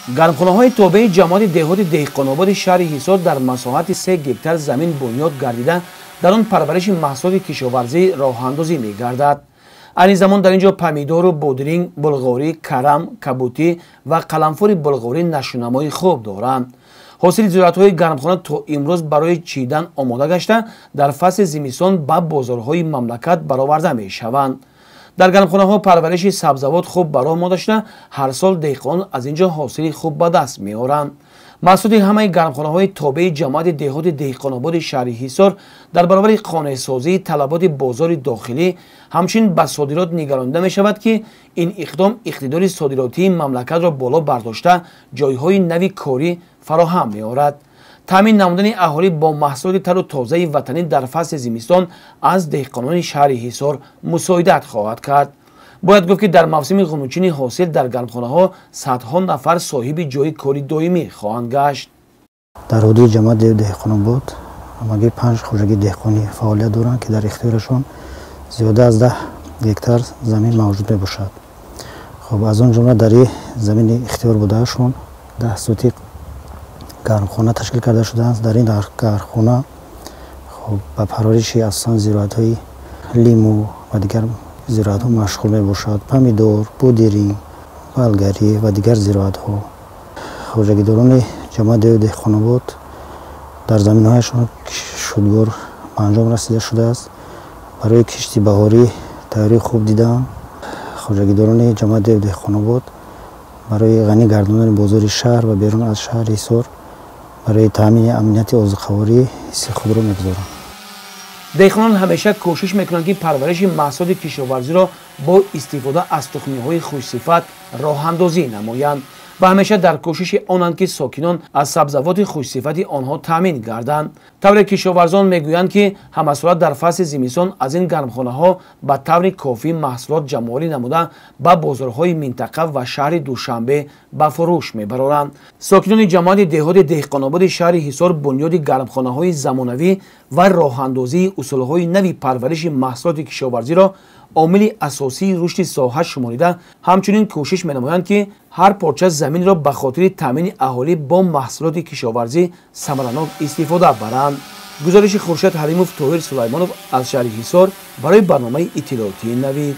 Гармхонаҳои тобеи ҷамоати деҳоти Деҳқонободи шаҳри Ҳисор дар масоҳати 3 гектар замин бунёд гардида, дар он парвариши маҳсулоти кишоварзӣ роҳандозӣ мегардад. Айни замон дар ин ҷо помидору бодринг, булғорӣ, карам, кабутӣ ва қаламфури булғорӣ нашунамои хуб доранд. Ҳосили зироатҳои гармхона то имрӯз барои чидан омода гашта, дар фасли зимистон ба бозорҳои мамлакат бароварда мешаванд. Дар гармхонаҳо парвариши сабзавот хуб ба роҳ монда шуда, ҳар сол деҳқонон аз ин ҷо ҳосили хуб ба даст меоранд. Маҳсулоти ҳамаи гармхонаҳои тобеи ҷамоати деҳоти Деҳқонободи шаҳри Ҳисор дар баробари қонеъсозии талаботи бозори дохилӣ ҳамчунин ба содирот нигаронида мешавад, ки ин иқдом иқтидори содиротии мамлакатро боло бардошта, ҷойҳои нави корӣ фароҳам меорад. Таъмин намудани аҳолӣ бо маҳсулоти тару тозаи ватанӣ дар фасли зимистон аз деҳқонони шаҳри Ҳисор мусоидат хоҳад кард. Бояд гуфт, ки дар мавсими ғунучини ҳосил дар гармхонаҳо садҳо нафар соҳиби ҷойи кори доимӣ хоҳанд гашт. Дар ҳудуди ҷамоати Деҳқонобод ҳамагӣ 5 хоҷагии деҳқонӣ фаъолият доранд, ки дар ихтиёрашон зиёда аз 10 гектар замин мавҷуд мебошад. Хоб, аз он ҷумла дар ин замини ихтиёр будаашон 10 сотиқ гармхона ташкил карда шудааст. Дар ин гармхона, хоб, ба парвариши асосан зироатҳои лиму ва дигар зироатҳо машғул мебошад: помидор, бодиринг, болгарӣ ва дигар зироатҳо. Хоҷагидорони ҷамоати Деҳқонобод дар заминҳояшон шудгор ба анҷом расида шудааст, барои кишти баҳорӣ тайёрии хуб дидаанд. Хоҷагидорони ҷамоати Деҳқонобод барои ғанӣ гардондани бозори шаҳр ва берун аз шаҳри Ҳисор, барои таъмини амнияти озуқаворӣ ҳисси худро мегузоранд. Деҳқонон ҳамеша кӯшиш мекунанд, ки парвариши маҳсулоти кишоварзиро бо истифода аз тухмиҳои хушсифат роҳандозӣ намоянд ва ҳамеша дар кӯшиши онанд, ки сокинон аз сабзавоти хушсифати онҳо таъмин гарданд. Тавре кишоварзон мегӯянд, ки ҳамасола дар фасли зимистон аз ин гармхонаҳо ба таври кофӣ маҳсулот ҷамъоварӣ намуда, ба бозорҳои минтақа ва шаҳри Душанбе ба фурӯш мебароранд. Сокинони ҷамоати деҳоти Деҳқонободи шаҳри Ҳисор бунёди гармхонаҳои замонавӣ ва роҳандозии усулҳои нави парвариши маҳсулоти кишоварзиро омили асосии рушди соҳа шуморида, ҳамчунин кӯшиш менамоянд, ки ҳар порча заминро ба хотири таъмини аҳолӣ бо маҳсулоти кишоварзӣ самаранок истифода баранд. Гузориши Хуршед Ҳалимов, Тоҳир Сулаймонов аз шаҳри Ҳисор барои барномаи иттилоотии Навид.